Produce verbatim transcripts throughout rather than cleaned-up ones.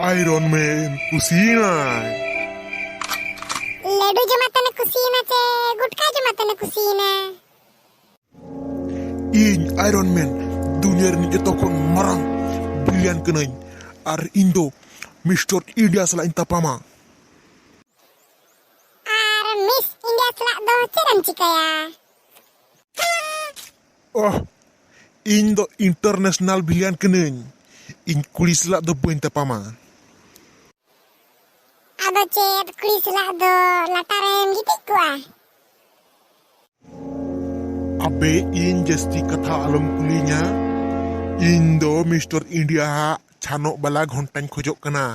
Iron ᱢᱮᱱ ᱠᱩᱥᱤᱭᱮᱱᱟᱭ᱾ ᱞᱟᱹᱰᱩ ᱡᱚᱢᱟᱛᱮᱱᱮ ᱠᱩᱥᱤᱭᱮᱱᱟ ᱪᱮ ᱜᱩᱴᱠᱟ ᱡᱚᱢᱟᱛᱮᱱᱮ ᱠᱩᱥᱤᱭᱮᱱᱟ? ᱤᱧ ᱟᱭᱨᱚᱱ ᱢᱮᱱ, ᱫᱩᱱᱤᱭᱟᱹ ᱨᱤᱱᱤᱡ ᱡᱚᱛᱚ ᱠᱷᱚᱱ ᱢᱟᱨᱟᱝ ᱵᱷᱤᱞᱤᱭᱟᱱ ᱠᱟᱹᱱᱟᱹᱧ᱾ ᱟᱨ ᱤᱧ ᱫᱚ ᱢᱤᱥᱴᱟᱨ ᱤᱱᱰᱤᱭᱟ ᱥᱟᱞᱟᱜ ᱤᱧ ᱛᱟᱯᱟᱢᱟ᱾ ᱟᱨ ᱢᱤᱥ ᱤᱱᱰᱤᱭᱟ ᱥᱟᱞᱟᱜ ᱫᱚ ᱪᱮᱫ ᱮᱢ ᱪᱤᱠᱟᱹᱭᱟ? ᱚᱦ, ᱤᱧ ᱫᱚ ᱤᱱᱴᱟᱨᱱᱮᱥᱱᱟᱞ ᱵᱷᱤᱞᱤᱭᱟᱱ ᱠᱟᱹᱱᱟᱹᱧ᱾ ᱤᱧ ᱠᱩᱲᱤ ᱥᱟᱞᱟᱜ ᱫᱚ ᱵᱟᱹᱧ ᱛᱟᱯᱟᱢᱟ᱾ ᱟᱫᱚ ᱪᱮᱫ ᱠᱩᱲᱤ ᱥᱟᱞᱟᱜ ᱫᱚ ᱞᱟᱴᱟ ᱨᱮᱢ ᱜᱤᱛᱤᱡ ᱠᱚᱜᱼᱟ? ᱟᱵᱮ, ᱤᱧ ᱡᱟᱹᱥᱛᱤ ᱠᱟᱛᱷᱟ ᱟᱞᱚᱢ ᱠᱩᱞᱤᱧᱟ᱾ ᱤᱧ ᱫᱚ ᱢᱤᱥᱴᱟᱨ ᱤᱱᱰᱤᱭᱟ ᱦᱟᱜ ᱪᱷᱟᱱᱚᱜ ᱵᱟᱞᱟ ᱜᱷᱚᱱᱴᱟᱧ ᱠᱷᱚᱡᱚᱜ ᱠᱟᱱᱟ᱾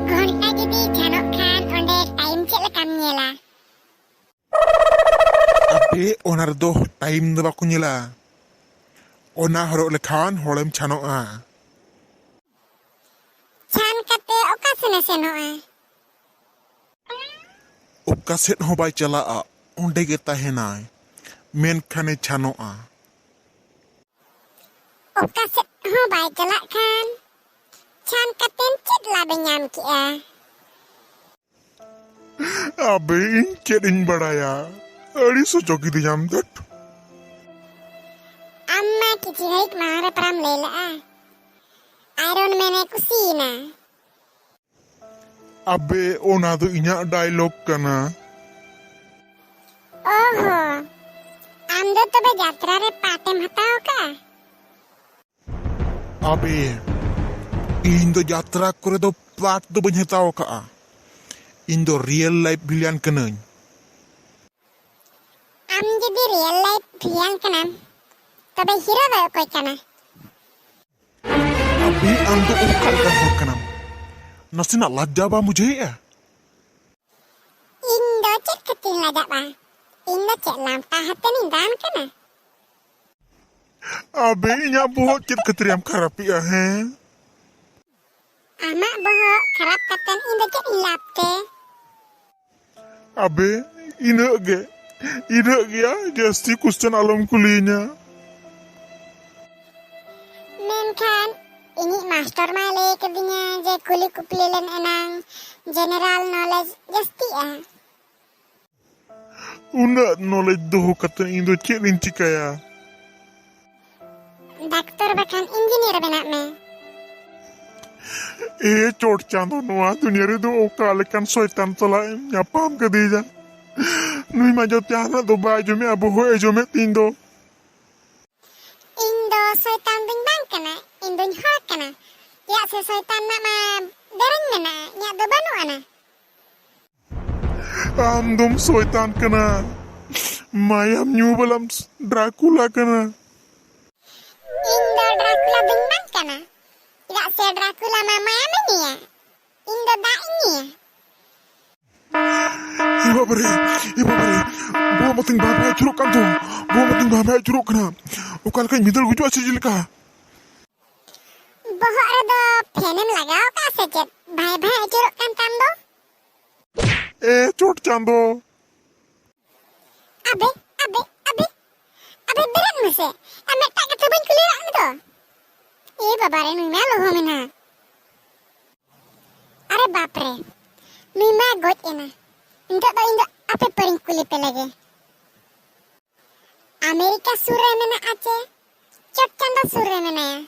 ᱜᱷᱚᱱᱴᱟ ᱡᱩᱫᱤ ᱪᱷᱟᱱᱚᱜ ᱠᱷᱟᱱ ᱚᱸᱰᱮ ᱴᱟᱭᱤᱢ ᱪᱮᱫ ᱞᱮᱠᱟᱢ ᱧᱮᱞᱟ? ᱟᱯᱮ, ᱚᱱᱟ ᱨᱮᱫᱚ ᱴᱟᱭᱤᱢ ᱫᱚ ᱵᱟᱠᱚ ᱧᱮᱞᱟ᱾ ᱚᱱᱟ ᱦᱚᱨᱚᱜ ᱞᱮᱠᱷᱟᱱ ᱦᱚᱲᱮᱢ ᱪᱷᱟᱱᱚᱜᱼᱟ᱾ ᱪᱷᱟᱱ ᱠᱟᱛᱮ ᱚᱠᱟ ᱥᱮᱱᱮ ᱥᱮᱱᱚᱜᱼᱟ? ᱚᱠᱟ ᱥᱮᱫ ᱦᱚᱸ ᱵᱟᱭ ᱪᱟᱞᱟᱜᱼᱟ, ᱚᱸᱰᱮ ᱜᱮ ᱛᱟᱦᱮᱱᱟᱭ, ᱢᱮᱱᱠᱷᱟᱱᱮ ᱪᱷᱟᱱᱚᱜᱼᱟ᱾ ᱚᱠᱟ ᱥᱮᱫ ᱦᱚᱸ ᱵᱟᱭ ᱪᱟᱞᱟᱜ ᱠᱷᱟᱱ ᱪᱷᱟᱱ ᱠᱟᱛᱮᱢ ᱪᱮᱫ ᱞᱟᱵᱷ ᱮ ᱧᱟᱢ ᱠᱮᱜᱼᱟ? ᱟᱵᱮ, ᱤᱧ ᱪᱮᱫ ᱤᱧ ᱵᱟᱲᱟᱭᱟ, ᱟᱹᱲᱤᱥ ᱦᱚᱪᱚ ᱠᱤᱫᱤᱧᱟᱢ ᱫᱷᱟᱹᱴ᱾ ᱟᱢ ᱢᱟ ᱠᱤᱪᱷᱩ ᱜᱷᱟᱹᱲᱤᱡ ᱢᱟᱲᱟᱝ ᱨᱮ ᱯᱟᱨᱟᱢ ᱞᱟᱹᱭ ᱞᱮᱜᱼᱟ, ᱟᱭᱨᱚᱱ ᱢᱮᱱᱮ ᱠᱩᱥᱤᱭᱮᱱᱟ᱾ ᱟᱵᱮ, ᱚᱱᱟ ᱫᱚ ᱤᱧᱟᱹᱜ ᱰᱟᱭᱞᱚᱜ ᱠᱟᱱᱟ᱾ ᱚᱦᱚ, ᱟᱢ ᱫᱚ ᱛᱚᱵᱮ ᱡᱟᱛᱨᱟ ᱨᱮ ᱯᱟᱴ ᱮᱢ ᱦᱟᱛᱟᱣ ᱠᱟᱜᱼᱟ? ᱟᱵᱮ, ᱤᱧ ᱫᱚ ᱡᱟᱛᱨᱟ ᱠᱚᱨᱮ ᱫᱚ ᱯᱟᱴ ᱫᱚ ᱵᱟᱹᱧ ᱦᱟᱛᱟᱣ ᱠᱟᱜᱼᱟ᱾ ᱤᱧ ᱫᱚ ᱨᱤᱭᱮᱞ ᱞᱟᱭᱤᱯᱷ ᱵᱷᱤᱞᱤᱭᱟᱱ ᱠᱟᱹᱱᱟᱹᱧ᱾ ᱟᱢ ᱡᱩᱫᱤ ᱨᱤᱭᱮᱞ ᱞᱟᱭᱤᱯᱷ ᱵᱷᱤᱞᱤᱭᱟᱱ ᱠᱟᱱᱟᱢ, ᱛᱚᱵᱮ ᱦᱤᱨᱳ ᱫᱚ ᱚᱠᱚᱭ ᱠᱟᱱᱟ? ᱟᱵᱮ, ᱟᱢ ᱫᱚ ᱚᱠᱟ ᱞᱮᱠᱟᱱ ᱦᱚᱲ ᱠᱟᱱᱟᱢ? ᱱᱟᱥᱮᱱᱟᱜ ᱞᱟᱡᱡᱟ ᱵᱟᱢ ᱵᱩᱡᱷᱟᱹᱣᱮᱫᱼᱟ? ᱤᱧ ᱫᱚ ᱪᱮᱫ ᱠᱷᱟᱹᱛᱤᱨ ᱞᱟᱡᱟᱜᱼᱟ? ᱤᱧ ᱫᱚ ᱪᱮᱫ ᱞᱟᱢᱴᱟ ᱦᱟᱛᱮᱱᱤᱧ ᱫᱟᱬᱟᱱ ᱠᱟᱱᱟ? ᱟᱵᱮ, ᱤᱧᱟᱹᱜ ᱵᱚᱦᱚᱜ ᱪᱮᱫ ᱠᱷᱟᱹᱛᱤᱨ ᱮᱢ ᱠᱷᱟᱨᱟᱯᱮᱜᱼᱟ, ᱦᱮᱸ? ᱟᱢᱟᱜ ᱵᱚᱦᱚᱜ ᱠᱷᱟᱨᱟᱯ ᱠᱟᱛᱮ ᱤᱧ ᱫᱚ ᱪᱮᱫ ᱤᱧ ᱞᱟᱵᱷ ᱛᱮ? ᱟᱵᱮ, ᱤᱱᱟᱹᱜ ᱜᱮ, ᱤᱱᱟᱹᱜ ᱜᱮᱭᱟ, ᱡᱟᱹᱥᱛᱤ ᱠᱚᱥᱪᱮᱱ ᱟᱞᱚᱢ ᱠᱩᱞᱤᱭᱤᱧᱟ᱾ ᱢᱮᱱ ᱮᱱᱠᱷᱟᱱ ᱤᱧᱤᱡ ᱢᱟᱥᱴᱚᱨ ᱢᱟᱭ ᱞᱟᱹᱭ ᱠᱟᱫᱤᱧᱟ ᱡᱮ ᱠᱩᱞᱤ ᱠᱩᱯᱞᱤ ᱞᱮᱱ ᱮᱱᱟᱝ general knowledge ᱡᱟᱹᱥᱛᱤᱜᱼᱟ᱾ ᱩᱱᱟᱹᱜ knowledge ᱫᱚᱦᱚ ᱠᱟᱛᱮ ᱤᱧ ᱫᱚ ᱪᱮᱫ ᱤᱧ ᱪᱤᱠᱟᱹᱭᱟ? ᱰᱟᱠᱛᱚᱨ ᱵᱟᱠᱷᱟᱱ engineer ᱵᱮᱱᱟᱜ ᱢᱮ᱾ ᱮ ᱪᱚᱴ ᱪᱟᱸᱫᱚ, ᱱᱚᱣᱟ ᱫᱩᱱᱤᱭᱟᱹ ᱨᱮᱫᱚ ᱚᱠᱟ ᱞᱮᱠᱟᱱ ᱥᱚᱭᱛᱟᱱ ᱥᱟᱞᱟᱜ ᱮᱢ ᱧᱟᱯᱟᱢ ᱠᱮᱫᱮᱭᱟ? ᱱᱩᱭ ᱢᱟ ᱡᱚᱛᱚ ᱡᱟᱦᱟᱱᱟᱜ ᱫᱚ ᱵᱟᱭ ᱡᱚᱢᱮᱜᱼᱟ, ᱵᱚᱦᱚᱜ ᱮ ᱡᱚᱢᱮᱫ ᱛᱤᱧ ᱫᱚ᱾ ᱤᱧ ᱫᱚ ᱥᱚᱭᱛᱟᱱ ᱫᱚᱧ ᱵᱟᱝ ᱠᱟᱱᱟ, ᱤᱧ ᱫᱚᱧ ᱦᱚᱲ ᱠᱟᱱᱟ᱾ ᱪᱮᱫᱟᱜ ᱥᱮ ᱥᱚᱭᱛᱟᱱ ᱨᱮᱱᱟᱜ ᱢᱟ ᱫᱮᱨᱮᱧ ᱢᱮᱱᱟᱜᱼᱟ, ᱤᱧᱟᱹᱜ ᱫᱚ ᱵᱟᱹᱱᱩᱜ ᱟᱱᱟ᱾ ᱟᱢ ᱫᱚᱢ ᱥᱚᱭᱛᱟᱱ ᱠᱟᱱᱟ, ᱢᱟᱭᱟᱢ ᱧᱩ ᱵᱟᱞᱟᱢ ᱰᱨᱟᱠᱩᱞᱟ ᱠᱟᱱᱟ᱾ ᱤᱧ ᱫᱚ ᱰᱨᱟᱠᱩᱞᱟ ᱫᱚᱧ ᱵᱟᱝ ᱠᱟᱱᱟ, ᱪᱮᱫᱟᱜ ᱥᱮ ᱰᱨᱟᱠᱩᱞᱟ ᱢᱟ ᱢᱟᱭᱟᱢᱮ ᱧᱩᱭᱟ, ᱤᱧ ᱫᱚ ᱫᱟᱜ ᱤᱧ ᱧᱩᱭᱟ᱾ ᱮ ᱵᱟᱵᱟᱨᱮ, ᱮ ᱵᱟᱵᱟᱨᱮ, ᱵᱚᱦᱚᱜ ᱢᱟᱛᱤᱧ ᱵᱷᱟᱭ ᱵᱷᱟᱭ ᱟᱹᱪᱩᱨᱚᱜ ᱠᱟᱱ ᱫᱚ, ᱵᱚᱦᱚᱜ ᱢᱟᱛᱤᱧ ᱵᱷᱟᱭ ᱵᱷᱟᱭ ᱟᱹᱪᱩᱨᱚᱜ ᱠᱟᱱᱟ᱾ ᱚᱠᱟ ᱞᱮᱠᱟᱧ ᱵᱷᱤᱸᱫᱟᱹᱲ ᱜᱩᱡᱩᱜᱼᱟ ᱥᱮ ᱪᱮᱫ ᱞᱮᱠᱟ? ᱵᱚᱦᱚᱜ ᱨᱮᱫᱚ ᱯᱷᱮᱱᱮᱢ ᱞᱟᱜᱟᱣ ᱟᱠᱟᱫᱼᱟ ᱥᱮ ᱪᱮᱫ? ᱵᱷᱟᱭ ᱵᱷᱟᱭ ᱟᱹᱪᱩᱨᱚᱜ ᱠᱟᱱ ᱛᱟᱢ ᱫᱚ᱾ ᱮ ᱪᱚᱴ ᱪᱟᱸᱫᱚ᱾ ᱟᱵᱮ, ᱟᱵᱮ, ᱟᱵᱮ, ᱟᱵᱮ ᱵᱮᱨᱮᱫ ᱢᱮᱥᱮ᱾ ᱟᱨ ᱢᱤᱫᱴᱟᱝ ᱠᱟᱛᱷᱟ ᱵᱟᱹᱧ ᱠᱩᱞᱤ ᱞᱮᱫ ᱢᱮᱫᱚ᱾ ᱮ ᱵᱟᱵᱟ ᱨᱮ, ᱱᱩᱭ ᱢᱟ ᱞᱚᱦᱚᱢ ᱮᱱᱟ᱾ ᱟᱨᱮ ᱵᱟᱯ ᱨᱮ, ᱱᱩᱭ ᱢᱟ ᱜᱚᱡ ᱮᱱᱟ᱾ ᱱᱤᱛᱚᱜ ᱫᱚ ᱤᱧ ᱫᱚ ᱟᱯᱮ ᱯᱟᱹᱨᱤᱧ ᱠᱩᱞᱤ ᱯᱮ ᱞᱮᱜᱮ᱾ ᱟᱢᱮᱨᱤᱠᱟ ᱥᱩᱨ ᱨᱮ ᱢᱮᱱᱟᱜᱼᱟ ᱪᱮ ᱪᱚᱴ ᱪᱟᱸᱫᱚ ᱥᱩᱨ ᱨᱮ ᱢᱮᱱᱟᱭᱟ?